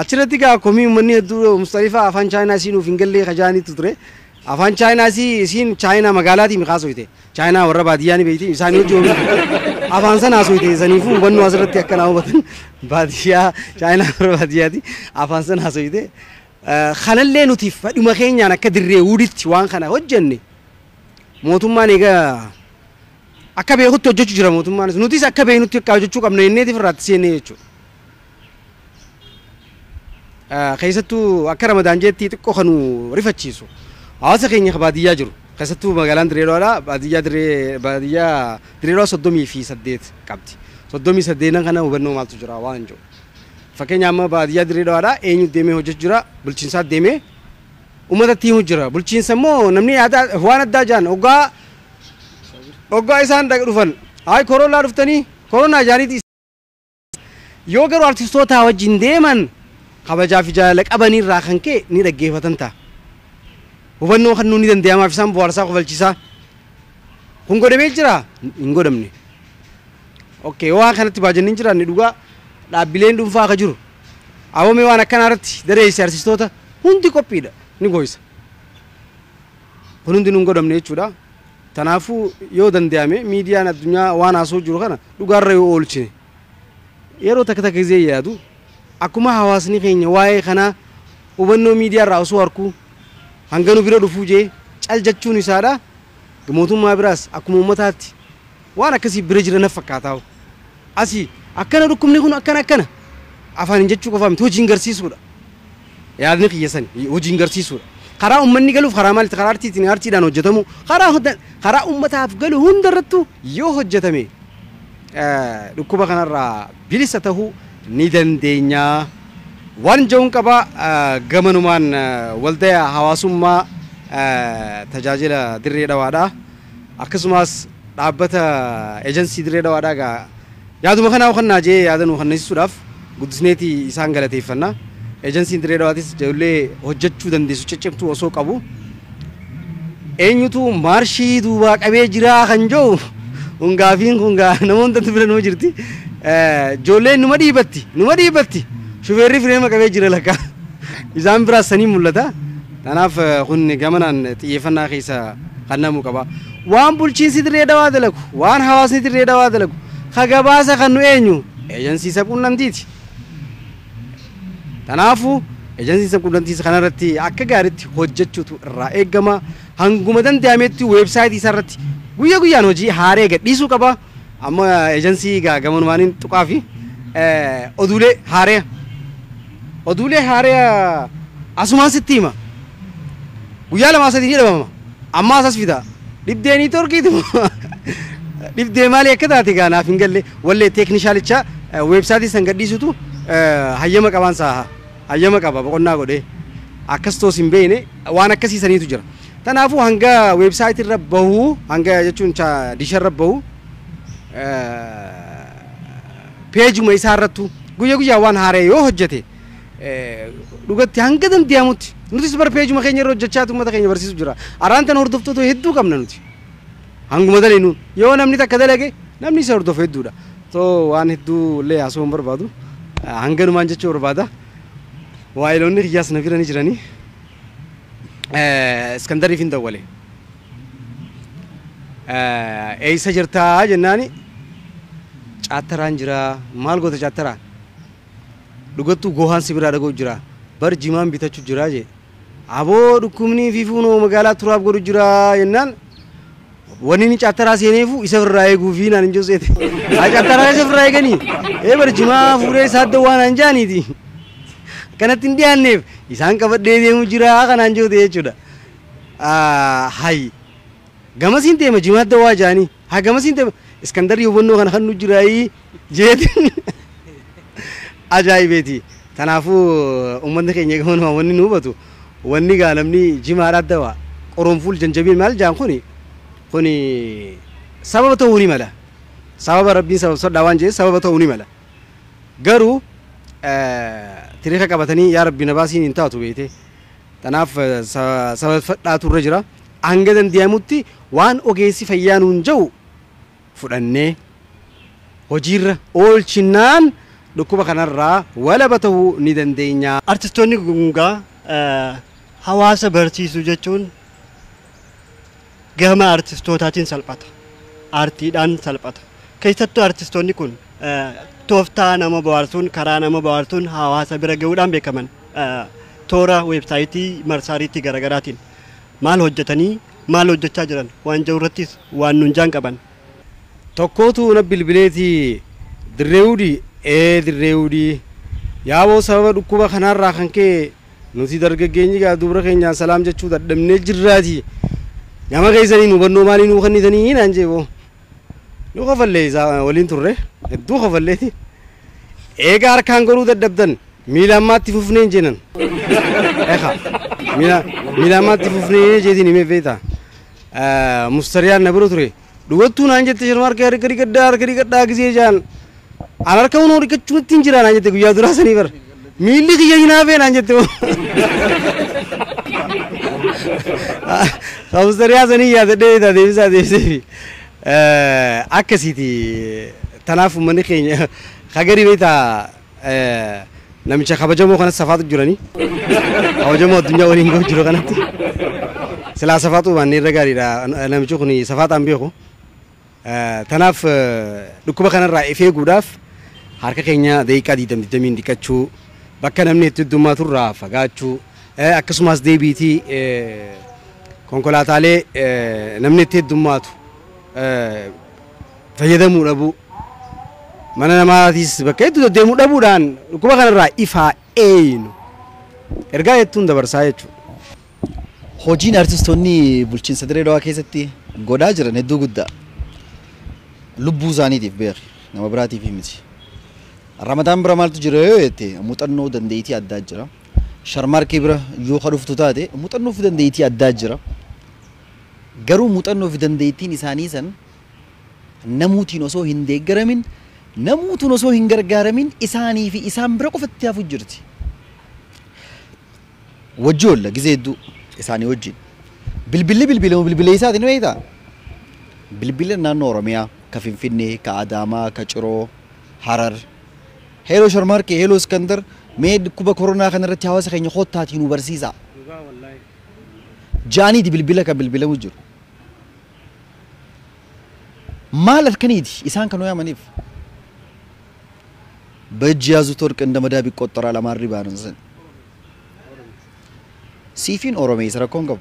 Achirratti gaa komii uummanni hedduu Musxalifaa afaan Chaayinaa isiin nuuf hin gallee kajaaniitu ture. Afaan Chaayinaa isiin Chaayinaa magaalaatii miqaasoyte. Chaayinaa warra baadiyyaa ni beekti isaanii hojii oomishu. Afaan sana haasoyte saniifuu hubannoo asirratti akka naa hubatan baadiyyaa Chaayinaa warra baadiyyaati afaan sana haasoyte. Kanallee nuti fedhuma keenyaan akka dirree wuuditti waan kana hojjenne mootummaan egaa akka beekutti hojjechuu jira mootummaanis nutis akka beeknutti akka hojjechuu qabna inneetiif irraatti seennee jechuudha. Keessattuu akka Ramadaan jeetti xiqqoo kan nu rifachiisu hawaasa keenya baadiyyaa jiru keessattuu magaalaan Dirree Dhawaadha baadiyyaa Dirree baadiyyaa Dirree Dhawaa 38 qabdi. 38 kana hubannoo maaltu jira waan jiru. Fakkeenya amma baadiyyaa Dirree Dhawaadha eenyu deemee hojjechuu jira bulchiinsaa deemee uummatatti himu jira bulchiinsa immoo namni waan addaa jaan hoggaa isaan dhufan hayi koronaa dhuftanii koronaa jaaniiti yoo garuu artistoota wajjin deeman kabajaa fi jaalala qabanirraa kan ka'e ni dhaggeeffatan ta'a. Hubannoo kan nuuni danda'amaaf isaan bohaarsaa kofalchiisaa. Kun godhamee jira hin godhamne. Okay waan kanatti baajanni hin jiraanne dhugaa dhaabbileen dhuunfaa akka jiru. Awwamee waan akkanaa irratti dareesse artistoota hundi qophiidha ni goyisa. Kun hundi nun godhamne jechuudha. Kanaafuu yoo danda'ame miidiyaan addunyaa waan haasoo jiru kana dhugaarra yoo oolchine yeroo takka takka gisee yaadu akkuma hawaasni keenya waa'ee kanaa hubannoo miidiyaa irraa osoo harkuu hanga nu bira dhufuu jee cal jechuun isaadha. Mootummaa biraas akkuma uummataatti waan akkasii bira jira naf fakkaataa. Asii akkana dhukkubni kun akkana akkana afaan hin jechuu qofaa miti hojiin garsiisuudha. Yaadni kiyya sani hojiin garsiisuudha. Karaa uummanni galuuf karaa maalitti karaa artiitiin artiidhaan hojjetamu karaa uummataaf galu hundarrattuu yoo hojjetame dhukkuba kanarraa bilisa tahuu ni dandeenya. Waan jehuun qaba gamanumaan waldaa hawaasummaa tajaajila Dirree Dhawaadha. Akkasumas dhaabbata eejensii Dirree Dhawaadha gaa yaaduma kanaa hokannaa jee yaada nu kannisiisuudhaaf guddisneeti isaan galateeffanna. Eejensiin Dirree Dhawaatis ijoollee hojjechuu dandeessu ciccimtuu osoo qabu eenyutu maarshii duubaa qabee jira kan jiru hungaafiin kun gaa namoota bira numa jirti. Ijoolleen numa dhiibatti shufeerri fireema qabee jira lakka isaan biraas sanii mul'ata. Kanaaf kun gamanaan xiyyeeffannaa keessa kan namu qaba. Waan bulchiinsi Dirree Dhawaa dalagu waan hawaasni Dirree Dhawaa dalagu ka gabaasa kan nu eenyu eejensii sabquunnamtiiti. Kanaafuu eejensii sabquunnamtii kanarratti akka gaariitti hojjechuutu irraa eegama. Hanguma danda'ametti weebsaayitii isaarratti guyyaa guyyaan hojii haaree gadhiisuu qaba. Amma eejensii gamanumaaniin tuqaa fi oduulee haaree asumaan sitti hima. Guyyaa lamaa sadii ni dhabama. Amma asas fida. Dhibdee niitoorkiitu dhibdee maalii akka taate gaa naaf hin galle wallee teeknishaalicha weebsaayitii san gadhiisutu hayyama qabaan saa hayyama qaba boqonnaa godhee akkas toos hin beekne waan akkasii saniitu jira. Kanaafuu hanga weebsaayitii irra bahuu hanga jechuun disha irra bahuu peejuma isaa irrattu guyyaa guyyaa waan haaree yoo hojjete dhugatti hanga danda'amutti nutis bar peejuma keenya irra hojjechaa uummata keenya barsiisu jira. Araan tan hordoftoota hedduu qabna nuti. Hanguma daleenuun yoo namni takka dalage namni isa hordofu hedduudha. So waan hedduu illee haasoo hin barbaadu. Hanganumaan jechuu barbaada. Waayiloonni kiyyaas na bira ni jiranii. Iskandariif hin dawwale. Eessa jirtaa jennaani caattaraan jira maal goota caattaraan dhugattuu gohaan si biraa dhaga'u jira bar jimaan bitachuu jira jee aboo dhukkubni fi fuunoo magaalaa turaaf godhu jira jennaan wanni inni caattaraa seeneefu isa irraa eeguu fi naan hin jiru seete. Haa caattaraa isa irraa eeganii ee bar jimaa fuudhee isaa adda waan an jaaniiti. Kanatti hin dhiyaanneef isaan qabadhee deemu jira kanaan jiru jechuudha. Hayi gamasiin deema jimaa adda waa jaanii haa gamasiin deema Iskandarii hubannoo kana kan nu jiraayii jeetiin ajaa'ibeeti. Kanaafuu uummanni keenya gamanuma wanni nu hubatu wanni gaa namni jimaadha adda waa qoronfuul janjabiin maal jaan kuni kuni sababa ta'uu ni mala. Sababa rabbiin sababa sodhaa waan jedhe sababa ta'uu ni mala. Garuu tiriika qabatanii yaa rabbi na baasiin hin taatu beete. Kanaaf sababa fadhaatu irra jira. Hanga danda'amutti waan ogeessi fayyaa nuun jiru fudhannee hojiirra oolchinaan dhukkuba kanarraa walaba ta'uu ni dandeenya. Artistoonni gungaa hawaasa barsiisuu jechuun gama artistootaatiin salphata. Aartiidhaan salphata. Keessattuu artistoonni kun tooftaa nama bohaarsuun karaa nama bohaarsuun hawaasa bira gahuudhaan beekaman toora weebsaayitii marsaariitii garaagaraatiin maal hojjetanii maal hojjechaa jiran waan jiru irrattis waan nunjaan qaban. Tokkootu na bilbileetii Dirreewudii Dirreewudii yaaboo sababa dhukkuba kanarraa kan ka'e nuti dargaggeenyi gaa dubra keenyaan salaam jechuu dadhabnee jirraati. Nama keessanii hubannoo maalii nuu kennitanii naan jeeboo. Nu kofallee isaa waliin turre hedduu kofalleeti. Eega harkaan godhuu dadhabdan miila ammaatti fufnee hin jeenan. Eegaa miila ammaatti fufnee jeetiin himee beektaa. Mustariyaan na bira ture. Dhugattuu naan jette shirma harka harka dhiqadhaa harka dhiqadhaa gisee jaan. An harka hunoo dhiqachuutti hin jira naan jette guyyaa duraa sanii bara. Miilli kiyya hinaafee naan jette. Mustariyaa sanii yaadadhee deebisaa deebiseefi. Akkasiiti tanaaf uummanni keenya hagarii beektaa namicha kabajamoo kanas safaatu jiranii kabajamoo addunyaa waliin gahu jiru kanatti silaa safaatu baannee irra gaariidha namichi kun safaataan beeku tanaaf dhukkuba kanarraa if eeguudhaaf harka keenya daqiiqaa 20 dhiqachuu bakka namni itti heddummaatu irraa fagaachuu akkasumas deebiitii konkolaataalee namni itti heddummaatu fayyadamuu dhabuu mana namaatiis bakka hedduu deddeemuu dhabuudhaan dhukkuba kanarraa ifaa eeyinu ergaa jettuun dabarsaa jechuudha. Hojiin artistoonni bulchiinsa Dirree Dhawaa keessatti godhaa jiran hedduu guddaa. Lubbuu isaaniitiif beeki nama biraatiif miti. Ramadaan bira maaltu jira yoo jette muuxannoo dandeettii addaa jira. Sharmaarkee bira yoo ka dhuftu taate muuxannoo fi dandeettii addaa jira. Garuu muuxannoo fi dandeettiin isaanii san namuutiin osoo hin deeggaramin namuutiin osoo hin gargaaramin isaanii fi isaan bira qofatti hafu jirti. Wajji oolla gizee hedduu isaanii wajjin. Bilbilli bilbilamu bilbilee isaatiin beektaa? Bilbila naannoo Oromiyaa ka Finfinnee, ka Adaamaa, ka Ciroo, Harar. Heeloo Sharmaarkee, heeloo Iskandar mee dhukkuba koronaa kanarratti hawaasa keenya kottaatii nu barsiisaa. Jaaniiti bilbila kan bilbilamu jiru. Maal harkaniiti isaan kan yaamaniif? በእጅ ያዙት ወርቅ እንደ መዳብ ይቆጠራል። አማሪ ባንሰን ሲፊን ኦሮሜ ሰረኮን ቀቡ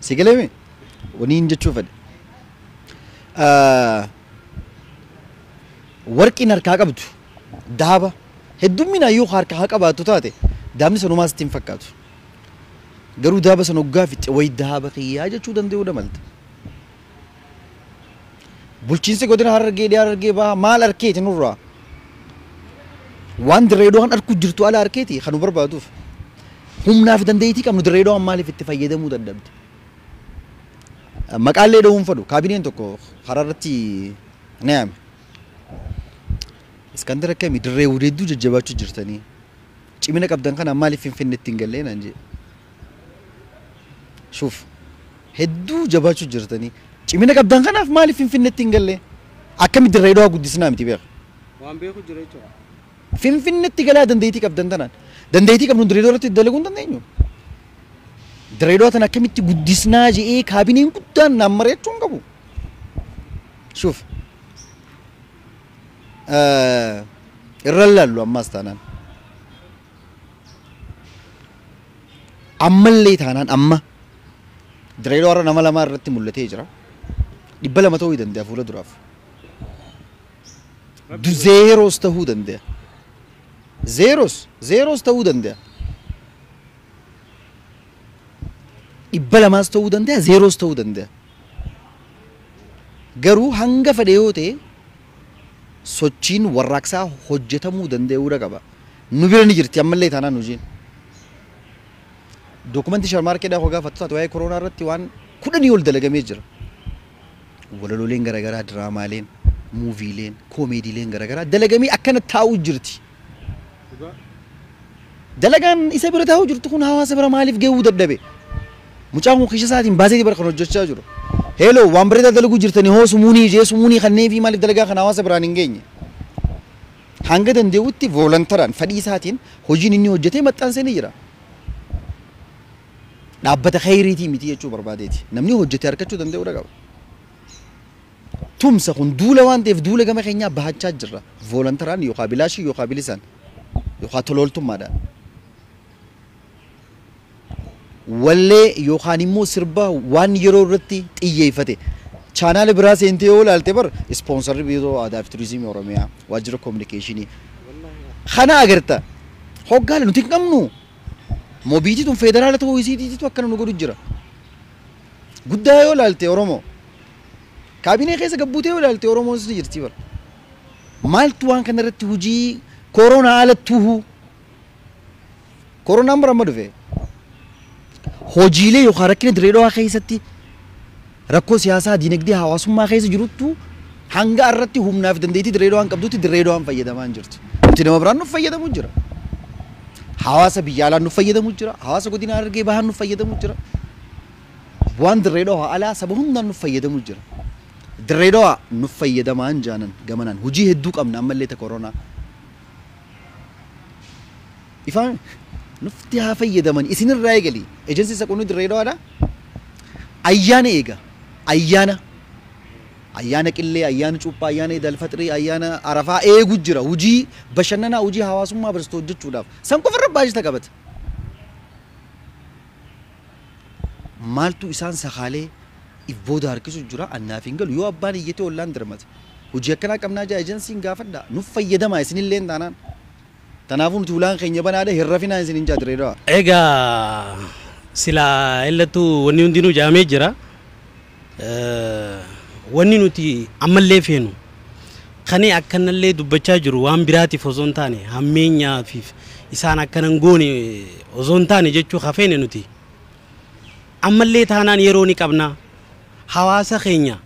ሲገለሜ ወኒን ጀቹ ፈደ ወርቂን harkaa qabdu daaba heddumminaa yoo harkaa qabaattu taate daabni sanumaa sitti hin fakkaatu. Garuu daaba sana hoggaa fixxe wayi daaba kiyyaa jechuu danda'uu damalta. Bulchiinsi godina Harargee dhiyaa Harargee bahaa maal harkeeti nurraa? Waan Dirree Dhawaan harku jirtu ala harkeeti kan nu barbaaduuf. Humnaaf dandeettii qabnu Dirree Dhawaan maaliif itti fayyadamuu dadhabde? Maqaallee dha'uun fedhu kaabineen tokko Hararratti ni yaame. Iskandar akkamii Dirree hedduu jajjabaachuu jirtanii cimina qabdan kana maaliif Finfinneetti hin gallee naan jedhe. Shuuf hedduu jabaachuu jirtanii cimina qabdan kanaaf maaliif Finfinneetti hin gallee? Akkami Dirree Dhawaa guddisnaa miti beeka. Waan beeku jira jechuudha. Finfinneetti galaa dandeettii qabdan tanaan dandeettii qabnu Dirree Dhawaa irratti dalaguu hin dandeenyu. Dirree Dhawaa tana akkamitti guddisnaa jedhee kaabineen guddaan naan mari'achuu hin qabu. Shuuf irra laallu ammas taanaan. Ammallee taanaan amma Dirree Dhawaa irra nama lama irratti mul'atee jira. 200 ta'uu danda'a fuula duraaf. Zeeroos ta'uu danda'a. Zeeroos ta'uu danda'a. 200 ta'uu danda'a, zeeroos ta'uu danda'a. Garuu hanga fedhe yoo ta'e sochiin warraaqsaa hojjetamuu danda'uudha qaba. Nu bira ni jirti ammallee taanaan hojiin. Dookumentii Sharmaarkeedhaa hoo gaafattu taate waa'ee koronaa irratti waan 10 ol dalagamee jira. Walaloleen garaagaraa, diraamaaleen, muuviileen, koomeediileen garaagaraa dalagamee akkana taa'uu jirti. Dalagaan isa bira taa'uu jirtu kun hawaasa bira maaliif gahuu dadhabe? Mucaan kun kisha isaatiin baasee bara kan hojjechaa jiru. Heeloo waan bareedaa dalaguu jirtanii hoo sumuunii jee sumuunii kanneen fi maaliif dalagaa kana hawaasa biraan hin geenye? Hanga danda'utti volunteeraan fedhii isaatiin hojiin inni hojjetee maxxansee ni jira. Dhaabbata khayriitii miti jechuu barbaadeeti. Namni hojjetee argachuu danda'uu qaba. Tumsa kun duula waan ta'eef duula gama keenyaa bahachaa jirra. Volunteeraan yookaan bilaashii yookaan bilisaan yookaan tolooltummaadhaan. Wallee yookaan immoo sirba waan yeroo irratti xiyyeeffate. Chaanaala biraa seentee yoo ilaalte bar ispoonsarri biiroo aadaa fi turizimii Oromiyaa waajjira koominikeeshinii. Kana agarta. Hoggaale nuti hin qabnu. Moobiitii tun federaala ta'uu isiitiitu akkana nu godhu jira. Guddaa yoo ilaalte Oromoo. Kaabinee keessa gabbuutee yoo ilaalte Oromoon ni jirti bara. Maaltu waan kana irratti hojii koronaa alattuu koronaan bara amma dhufe. Hojiilee yookaan rakkina dirree dhawaa keessatti rakkoo siyaasaa dinagdee hawaasummaa keessa jiruttu hanga irratti humnaaf dandeettii dirree dhawaan qabdutti dirree dhawaan fayyadamaa hin jirtu. Nuti nama biraan nuuf fayyadamu jira. Hawaasa biyya alaan nuuf fayyadamu jira. Hawaasa godina Harargee bahaan nuuf fayyadamu jira. Waan dirree dhawaa alaa saba hundaan nuuf fayyadamu jira. Dirree dhawaa nuuf fayyadamaa hin jaanan gamanaan hojii hedduu qabna ammallee ta koronaa. Ifaan nufti haa fayyadaman isinirraa eegali. Ejensii isa qonni dirree dhawaadha. Ayyaana eega. Ayyaana. Ayyaana qillee, ayyaana cuuphaa, ayyaana idil-fixrii, ayyaana arafaa eegu jira. Hojii bashannanaa, hojii hawaasummaa barsiistuu hojjechuudhaaf. San qofarra baajata qabata. Maaltu isaan sakaalee if booda harkisu jira annaaf hin galu. Yoo abbaan iyyatee ollaan dirmata. Hojii akkanaa qabnaa jaa ejensiin gaafadha. Nuuf fayyadamaa isinillee hin taanaan. Kanaafuu nuti ulaan keenya banaadha hin rafinaa isin hin jaa dirree dhawaa. Egaa silaa illattuu wanni hundinuu jaamee jira. Wanni nuti ammallee feenu kani akkanallee dubbachaa jiru waan biraatiif osoo hin taane hammeenyaaf isaan akkanan goone osoo hin taane jechuu hafeene nuti. Ammallee taanaan yeroo ni qabna. Hawaasa keenya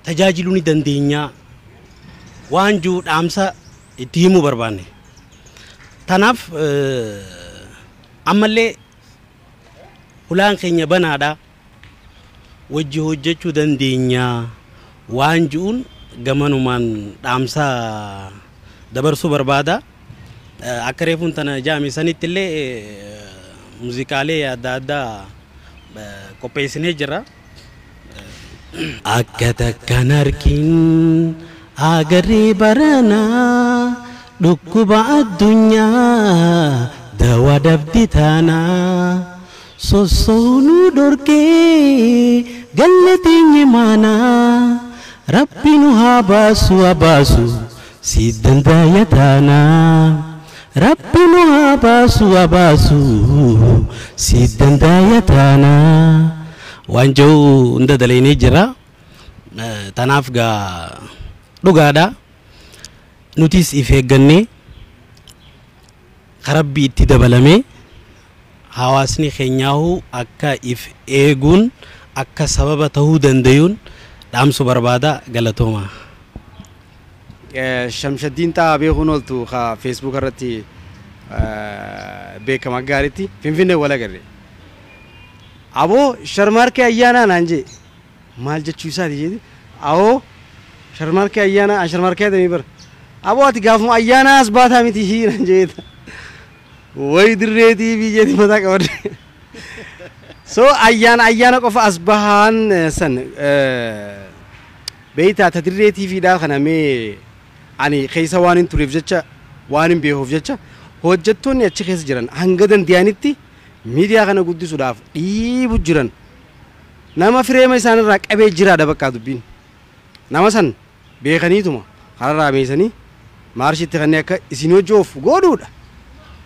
tajaajiluu ni dandeenya. Waan jiru dhaamsa itti himuu barbaanne. Tanaaf ammallee ulaan keenya banaadha. Wajji hojjechuu dandeenya. Waan jiruun gamanumaan dhaamsa dabarsuu barbaada. Akka reefuun tana jaame sanitti illee muuziqaalee adda addaa qopheessinee jira. Akka takkaan harkin agarree baranaa dhukkuba addunyaa dawaa dabdi taanaa sossoonuu dhorkee galle teenye maanaa rabbi nu haa baasu haa baasu si dandaya taanaa rabbi nu haa baasu haa baasu si dandaya taanaa. Waan jiru hunda dalaynee jira. Tanaaf gaa dhugaadha. Nutis if eeggannee karabbii itti dabalamee hawaasni keenyaahuu akka if eeguun akka sababa ta'uu danda'uun dhaamsu barbaada galatooma. Shamshaddiin Xahaa beekuun ooltu feesbuuk irratti beekama gaariitti Finfinnee wal agarre. Aboo Sharmaarkee ayyaanaa naan jee maal jechuu isaati jeeti. Aboo Sharmaarkee ayyaanaa an Sharmaarkee adamii bara. Aboo ati gaafuma ayyaanaa as baataa miti naan jeeta. Way dirree TV jeeti mataa qabadde. So ayyaana ayyaana qofa as bahaan san beeytaa ta dirree TV dhaa kana mee ani keessa waan hin tureef jecha waan hin beekuuf jecha hojjettoonni achi keessa jiran hanga danda'anitti miidiyaa kana guddisuudhaaf dhiibu jiran nama fireema isaanirraa qabee jiraadha bakka dubbiin. Nama san beekaniituma kararraa meesanii maarshitti kanneen akka isin hojjoof godhuudha.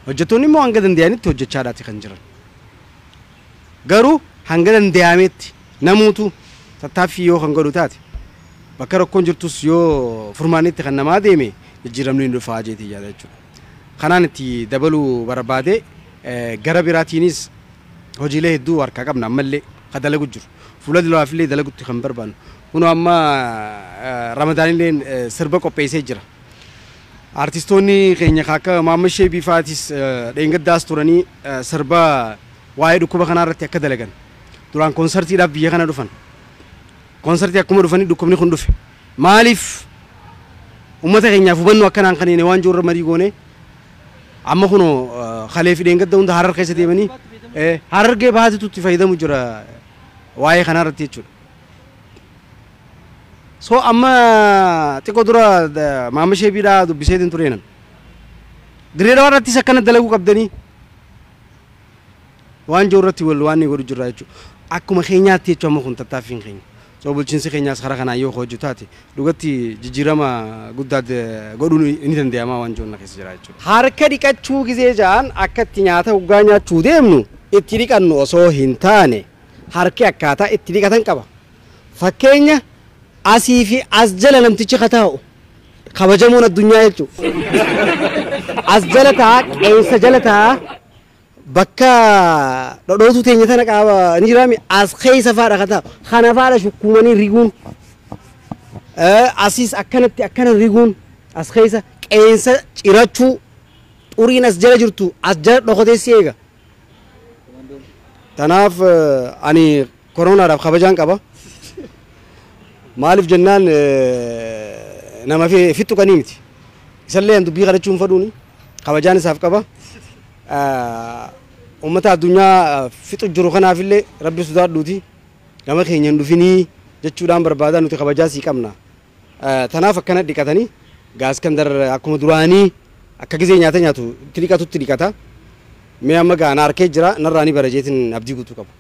Hojjettoonni immoo hanga danda'anitti hojjechaadhaati kan jiran. Garuu hanga danda'ametti namuutu tattaaffii yoo kan godhu taate bakka rakkoon jirtus yoo furmaanitti kan namaa deeme jijjiiramni hin dhufaa jeetii yaada jechuudha. Kanaan itti dabaluu barbaade gara biraatiinis hojiilee hedduu harkaa qabna ammallee kan dalagu jiru. Fuula duraafillee dalagutti kan barbaannu. Kunoo amma Ramadaanillee sirba qopheessee jira. Artistoonni keenya akka Maamma Sheebii fa'aatis dheengaddaas turanii sirba waa'ee dhukkuba kanaa irratti akka dalagan. Duraan koonsartiidhaaf biyya kana dhufan. Koonsartii akkuma dhufanii dhukkubni kun dhufe. Maaliif Uummata keenyaaf hubannoo akkanaan kan waan jiru marii goone amma kunoo kalee fi dheengadda hunda Harar keessa deemanii Harargee bahaatitu itti fayyadamu jira waa'ee kanarratti jechuudha. So amma xiqqoo dura maama sheebiidhaa dubbiseetiin tureenan. Dirree Dawaa irrattis akkana dalaguu qabdanii waan jiru irratti wal waan godhu jirra jechuudha. Akkuma keenyaatti jechuudha amma kun tattaaffiin keenya. So bulchiinsi keenyaas karaa kanaan yoo hojjetu taate dhugatti jijjiirama guddaa godhuun ni danda'ama waan jiru na keessa jira jechuudha. Harka dhiqachuu gizee ja'an akka itti nyaata hoggaa nyaachuu deemnu itti dhiqannu osoo hin taane harki akkaataa itti dhiqatan qaba. Fakkeenya asii fi as jala namtichi kataa'u kabajamuun addunyaa jechuudha. As jala ta'a, qeensa jala ta'a, bakka dhodhootu teenya tana qaaba ni jiraami as keessa faadha kataa'u. Kana faadha shukkuumanii riguun. Asiis akkanatti akkana riguun as keessa qeensa cirachuu xuriin as jala jirtu as jala dhokatee si eega. Tanaaf ani koronaadhaaf kabajaan qaba. Maaliif jennaan nama fixu qanii miti. Isallee dubbii kadhachuun fedhuuni kabajaan isaaf qaba. Uummata addunyaa fixu jiru kanaafillee rabbi sodaadhuuti gama keenya hin dhufinii jechuudhaan barbaadaa nuti kabajaa sii qabna. Tanaaf akkana dhiqatanii Iskandar akkuma duraanii akka gizee nyaata nyaatu itti dhiqatutti dhiqata. Mee amma gaa na harkee jira narraa ni barajeetiin abdii guutuu qabu.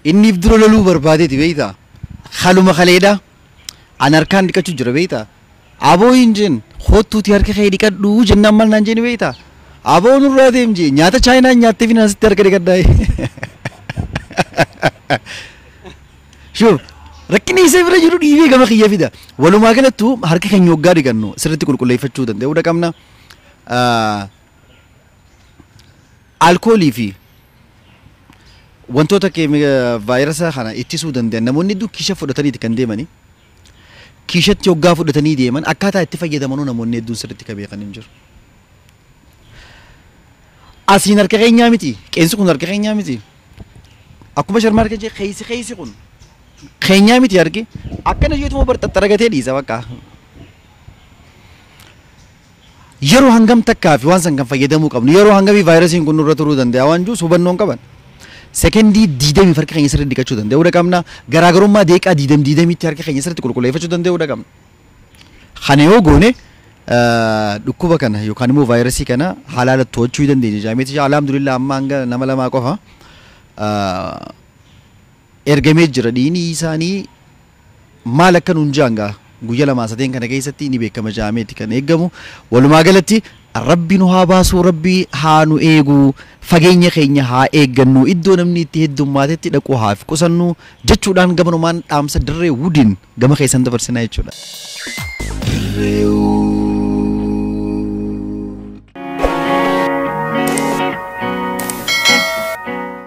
Inni dura loluu barbaadeeti beektaa? Haluma kaleedha. An harkaan dhiqachuu jira beektaa? Aboo hin jeen kottuuti harka kee dhiqadhu jennaan maal naan jeeni beektaa? Aboo nurraa deem jee nyaata chaayinaa nyaattee fi asitti harka dhiqadhaa. Shuuf rakkinni isa bira jiru dhiibee gama kiyya fida. Walumaa galattuu harka keenya hoggaa dhiqannu sirriitti qulqulleeffachuu danda'uu qabna. Alkoolii fi wantoota vaayirasa kana ittisuu danda'an namoonni hedduu kiisha fudhataniiti kan deemani. Kiishatti hoggaa fudhatanii deeman akkaataa itti fayyadamanuu namoonni hedduun sirriitti kan beekan hin jiru. Asiin harka keenyaa miti. Qeensi kun harka keenyaa miti. Akkuma sharma harka jee keeysi keeysi kun keenyaa miti harki. Akkana jeetuma bar xaxxaragatee dhiisa bakka. Yeroo hangam takkaa fi waan san kan fayyadamuu qabnu yeroo hangamii vaayirasiin kun nurra turuu danda'a waan jiru hubannoon qaban. Sekendii 20 harka keenya sirriitti dhiqachuu danda'uu qabna. Garaagarummaa deeqaa 20 20tti harka keenya sirriitti qulqulleeffachuu danda'uu qabna. Kana yoo goone dhukkuba kana yookaan immoo vaayirasii kana halaala to'achuu dandeenya. Jaameeti alhamdulillah amma hanga nama lamaa qofa ergamee jira. Dhiini isaanii maal akka nuun jaangaa guyyaa lamaa sadeen kana keessatti ni beekama jaameeti kan eeggamu. Walumaa galatti rabbi nu haa baasu, rabbi haa nu eegu, fageenya keenya haa eeggannu, iddoo namni itti heddumaatetti dhaquu haa fi qusannu jechuudhaan gamanumaan dhaamsa dirree wudiin gama keessan dabarsinaa jechuudha. Dirree